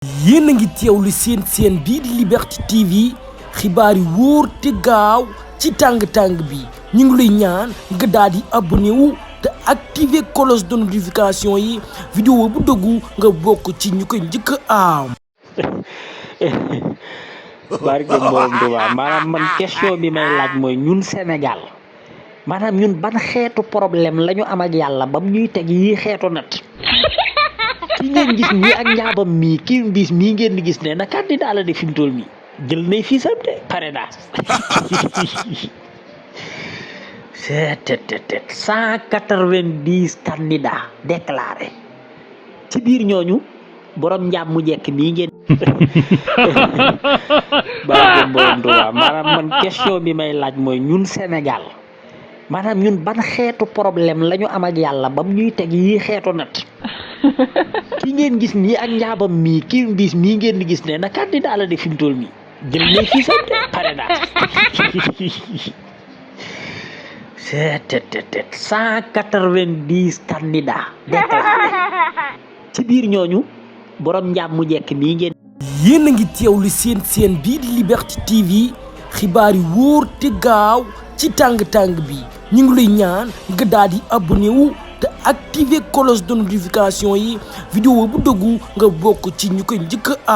yéen a ngi teewlu seen bii di Liberté TV xibaar yi wóor te gaaw ci tàng-tàng bi ñu ngi lay ñaan nga daal di abonné wu te activer cloche de notification yi vidéo bu dëggu nga bokk ci ñu koy njëkk a am. barke borom Tuubaa maanaam man question bi may laaj mooy ñun Sénégal maanaam ñun ban xeetu problème la ñu am ak yàlla bam ñuy teg yii xeetu nat ki ngeen gis nii ak njaabam mii kii mbiis mii ngeen di gis ne na candidat la de fi mu toll nii jël nay fii sam de parrainage 190 candidats déclarés ci biir ñooñu borom njaam mu jekk mii ngeen barke borom Tuubaa maanaam man question bi may laaj mooy ñun Sénégal maanaam ñun ban xeetu problème la ñu am ak yàlla bam ñuy teg yii xeetu nat ki ngeen gis nii ak njaabam mii kii mbiis mii ngeen di gis ne na candidat la de fi mu toll nii jël nay fii sam de parrainage 190 candidats déclarés ci biir ñooñu borom njaam mu jekk mii ngeen. yéen a ngi teewlu seen bii di Liberté TV xibaar yi wóor te gaaw ci tàng-tàng bi ñu ngi lay ñaan nga daal di abonné wu te activer cloche de notification yi vidéo bu dëggu nga bokk ci ñu koy njëkk a